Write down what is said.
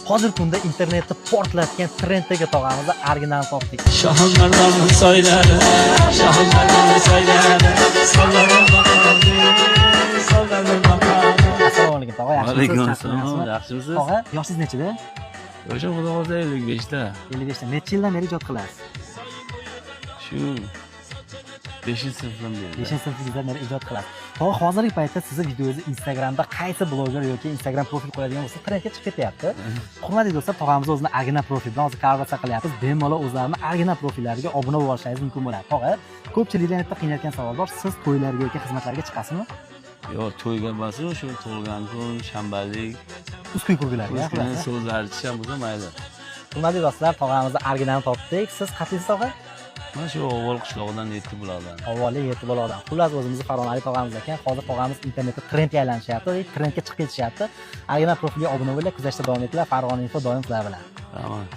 Hozirgi kunda internetni portlatgan trenddagi tog'amizni original topdik. Shohimardon soylari, Shohimardon soylari, sollarim maqomi, sollarim maqomi. Assalomu alaykum, tog'a, yaxshimisiz? Alaykum Yaxshimisiz? assalom, yaxshimisiz? Tog'a, yoshingiz nechida? Yoshim, xudo xohlasa, 55 da. 55 da. Necha yildan beri ijod qilasiz? Shu 5-sinfdan beri. 5-sinfingizdan beri ijod qilasiz. Tog'a, hozirgi paytda sizni videongizni Instagramda qaysi bloger yoki Instagram profil qo'yadigan bo'lsa, trendga chiqib ketyapti. Hurmatli do'stlar, tog'amiz o'zini original profil bilan hozir kollaboratsiya qilyapmiz. Bemalol o'zlarini original profillariga obuna bo'lib olishingiz mumkin bo'ladi. Tog'a, ko'pchilikdan bitta qiynayotgan savol bor. Siz to'ylarga yoki xizmatlarga chiqasizmi? Yo'q, to'yga emas, shu tug'ilgan kun, shanbalik, Uzkuy kurgularga. o'zgina so'zlar chiqqan bo'lsa, mayli. Hurmatli do'stlar, tog'amizni originalni topdik. Siz qayerlisiz, tog'a? Mana shu Ovol qishlog'idan, Yetti buloqdan. Avvali Yetti buloqdan. Xullas, o'zimizni farg'onalik tog'amiz ekan. Hozir tog'amiz internetda trendga aylanishyapti, trendga chiqib ketishyapti. Original profilga obuna bo'linglar, kuzatishda davom etinglar. Farg'ona Info doim sizlar bilan. Rahmat.